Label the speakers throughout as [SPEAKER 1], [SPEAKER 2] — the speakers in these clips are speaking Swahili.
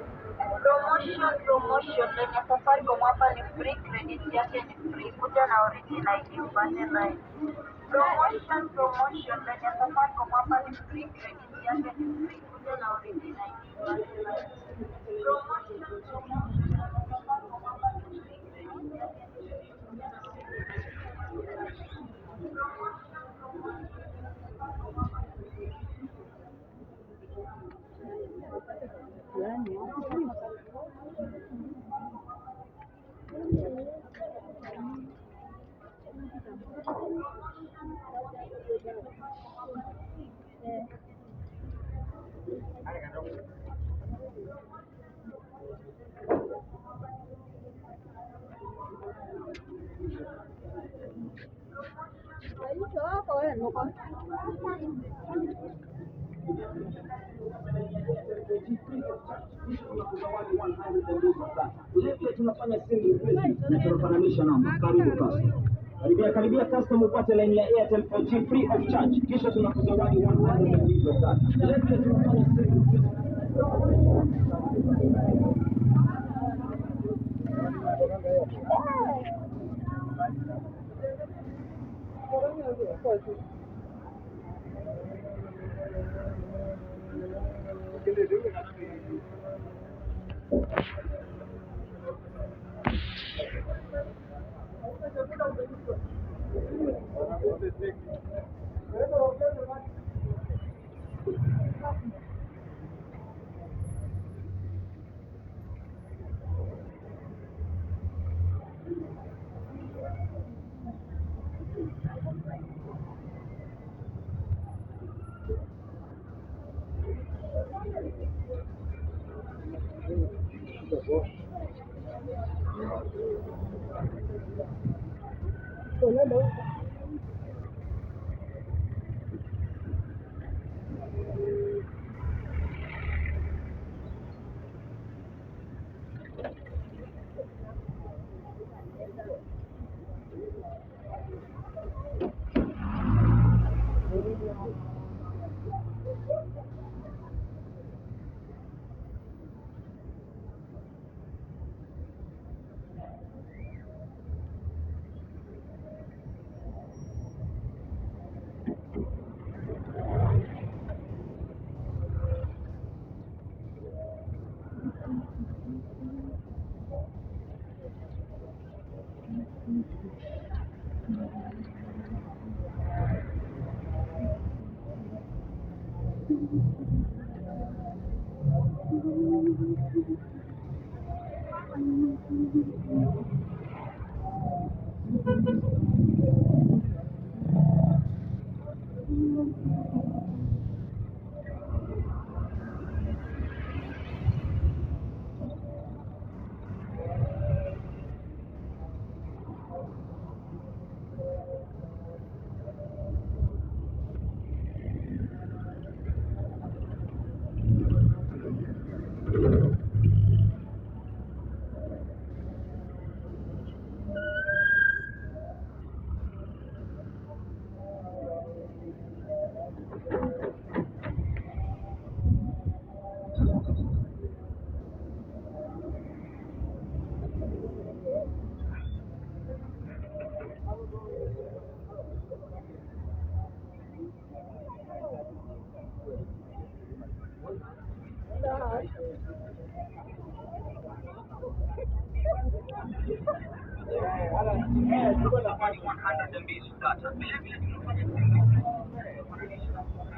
[SPEAKER 1] Promotion, promotion ndani ya Safaricom hapa ni free, credit yake ni free. Kuja na origin ID upate line. Promotion, promotion ndani ya Safaricom hapa ni free, credit yake ni free. Kuja na origin ID upate line. Promotion, promotion ndani ya Safaricom hapa ni free, credit yake ni free. Kuja na origin ID upate line. Promotion, promotion ndani ya Safaricom hapa ni free.
[SPEAKER 2] Vilevile tunafanya SIM replacement na tunafananisha namba. Karibu customer. Karibia karibia customer upate line ya Airtel 4G free of charge. Kisha tunakuzawadi 100 MB of data. Vilevile tunafanya SIM replacement. Tunazawadi 100 MB of data. Vilevile tunafanya SIM replacement. Tunafananisha namba.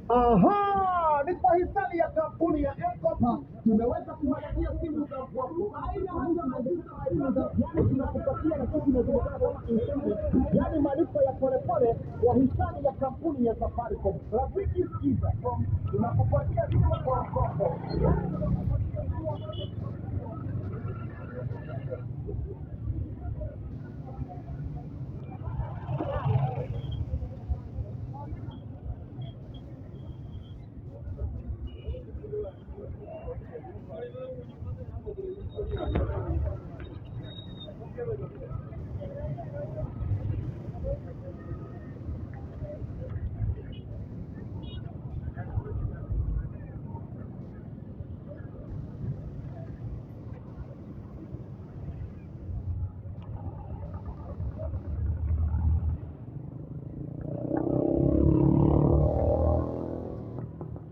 [SPEAKER 3] Aha, ni kwa hisani ya kampuni ya M-Kopa tumeweza kuwaletea simu za mkopo aina hata majina aina za, yani tunakupatia na kitu kinajulikana kama incentive, yani malipo ya polepole kwa hisani ya kampuni ya Safaricom. Rafiki sikiza, tunakupatia simu kwa mkopo, yani tunakupatia simu.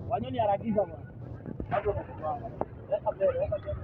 [SPEAKER 4] Wanyoni harakisha bwana. Watu wanakuwa. Weka mbele, weka mbele.